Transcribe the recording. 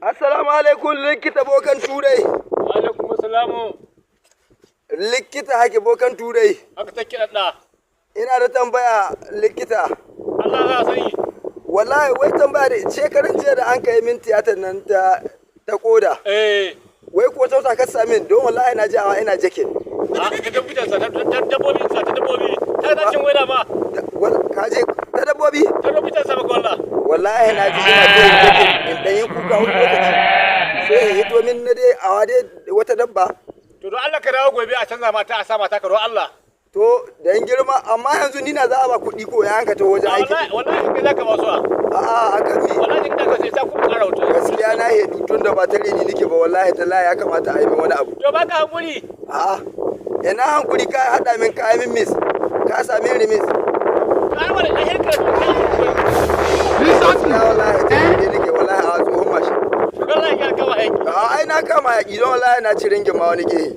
Assalamu alaikum, likita bokan Turai. Alaikum salamu. Likita hake bokan Turai. Aka ta kiɗa ɗa. Ina da tambaya, likita. Allah za a sani. Wallahi wai tambaya da shekaran jiya da an kai min tiyatar nan ta koda. Wai ko tauta ka sa min, don wallahi na ji awa ina jakin. A ta dabbobi ta dabbobi ta dabbobi. Ta da cin waina ma. Ka je ta dabbobi? Ta dabbobi ta sama wallah. Wallahi na ji ina koyin jakin, in dan yi kuka wani lokaci. Sai ya hito min na dai awa dai wata dabba. To don Allah ka dawo gobe a canza mata a sa mata ka don Allah. To dan girma, amma yanzu ni na za a ba kuɗi ko ya hanka ta wajen aiki? Wallahi wallahi kai zaka ba su. A'a, akan mi? Wallahi kin ka sai ta kuma ƙara wuta. Gaskiya na hedu tun da ba tare ni nake ba, wallahi tallahi ya kamata a yi min wani abu. To baka hankuri. A'a, ina hankuri? Ka haɗa min ka min miss, ka sa min remis. Ai wala ai ka Gaskiya wallahi tare ni nake, wallahi a tsohon mashin. Wallahi ka kama aiki. A'a, ai na kama yaƙi, don wallahi na ci ringin ma wani gehe.